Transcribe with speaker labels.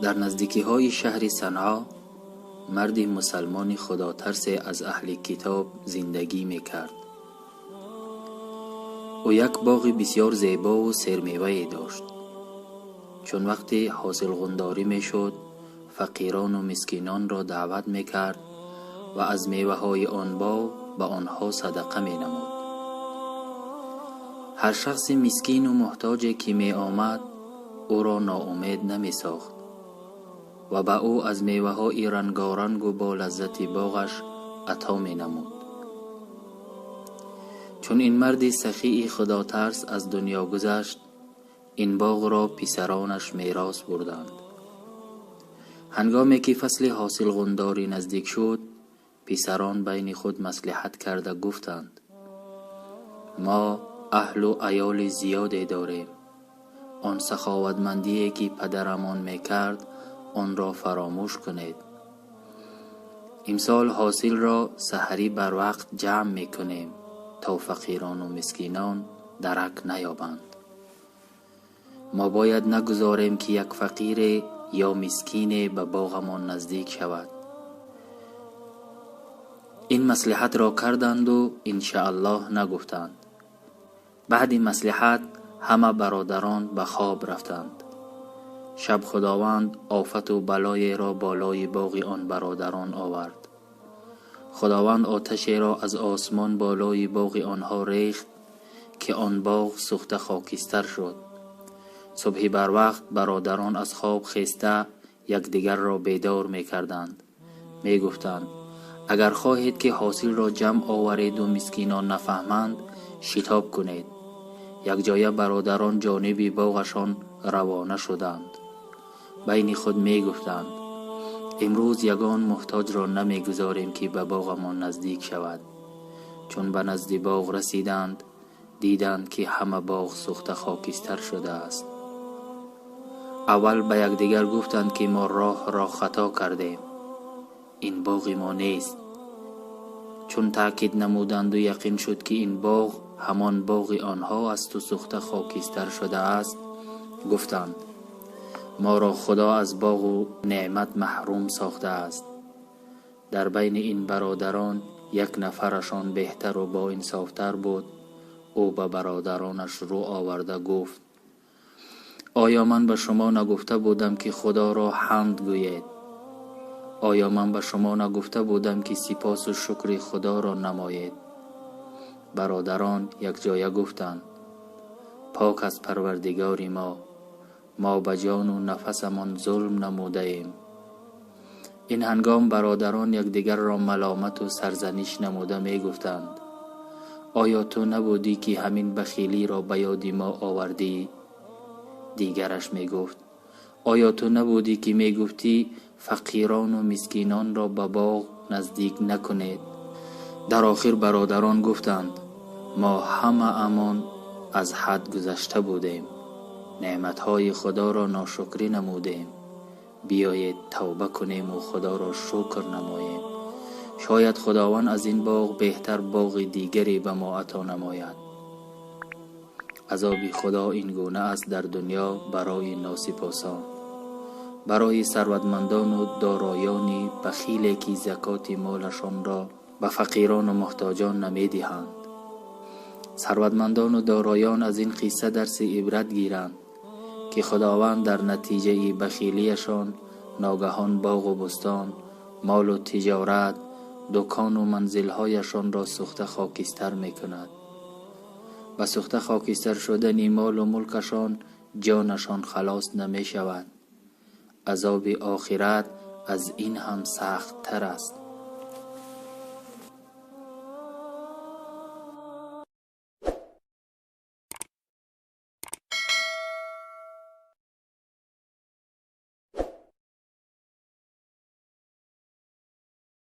Speaker 1: Дар наздикиҳои шаҳри Санъо марди мусалмони худотарсе аз аҳли китоб зиндагӣ мекард. Ӯ як боғи бисёр зебову сермевае дошт. Чун вақти ҳосилғундорӣ мешуд, фақирону мискинонро даъват мекард ва аз меваҳои он боғ ба онҳо садақа менамуд. Ҳар шахси мискину муҳтоҷе ки меомад, ӯро ноумед намесохт ва ба ӯ аз меваҳои рангорангу бо лаззати боғаш ато менамуд. Чун ин марди сахии худотарс аз дунё гузашт, ин боғро писаронаш мерос бурданд. Ҳангоме ки фасли ҳосилғундорӣ наздик шуд, писарон байни худ маслиҳат карда гуфтанд: мо аҳлу аёли зиёде дорем. Он саховатмандие ки падарамон мекард, онро фаромӯш кунед. Имсол ҳосилро саҳарӣ барвақт ҷамъ мекунем, то фақирону мискинон дарак наёбанд. Мо бояд нагузорем, ки як фақире ё мискине ба боғамон наздик шавад. Ин маслиҳатро карданду иншааллоҳ нагуфтанд. Баъди маслиҳат ҳама бародарон ба хоб рафтанд. Шаб Худованд офату балоеро болои боғи он бародарон овард. Худованд оташеро аз осмон болои боғи онҳо рехт, ки он боғ сӯхта хокистар шуд. Субҳи барвақт бародарон аз хоб хеста якдигарро бедор мекарданд. Мегуфтанд: агар хоҳед, ки ҳосилро ҷамъ овареду мискинон нафаҳманд, шитоб кунед. Якҷоя бародарон ҷониби боғашон равона шуданд. Байни худ мегуфтанд: имрӯз ягон муҳтоҷро намегузорем, ки ба боғамон наздик шавад. Чун ба назди боғ расиданд, диданд, ки ҳама боғ сӯхта хокистар шудааст. Аввал ба якдигар гуфтанд, ки мо роҳро хато кардем, ин боғи мо нест. Чун таъкид намуданду яқин шуд, ки ин боғ ҳамон боғи онҳо асту сӯхта хокистар шудааст, гуфтанд: моро Худо аз боғу неъмат маҳрум сохтааст. Дар байни ин бародарон як нафарашон беҳтару боинсофтар буд. Ӯ ба бародаронаш рӯ оварда гуфт: оё ман ба шумо нагуфта будам, ки Худоро ҳамд гӯед? Оё ман ба шумо нагуфта будам, ки сипосу шукри Худоро намоед? Бародарон якҷоя гуфтанд: пок аз Парвардигори мо, мо ба ҷону нафасамон зулм намудаем. Ин ҳангом бародарон якдигарро маломату сарзаниш намуда мегуфтанд: оё ту набудӣ, ки ҳамин бахилиро ба ёди мо овардӣ? Дигараш мегуфт: оё ту набудӣ, ки мегуфтӣ фақирону мискинонро ба боғ наздик накунед? Дар охир бародарон гуфтанд: мо ҳамаамон аз ҳад гузашта будем, неъматҳои Худоро ношукрӣ намудем. Биёед тавба кунему Худоро шукр намоем. Шояд Худованд аз ин боғ беҳтар боғи дигаре ба мо ато намояд. Азоби Худо ин гуна аст дар дунё барои носипосон, барои сарватмандону дороёни бахиле, ки закоти молашонро ба фақирону муҳтоҷон намедиҳанд. Сарватмандону дороён аз ин қисса дарси ибрат гиранд, ки Худованд дар натиҷаи бахилияшон ногаҳон боғу бӯстон, молу тиҷорат, дукону манзилҳояшонро сӯхта хокистар мекунад. Ба сӯхта хокистар шудани молу мулкашон ҷонашон халос намешавад. Азоби охират аз ин ҳам сахттар аст.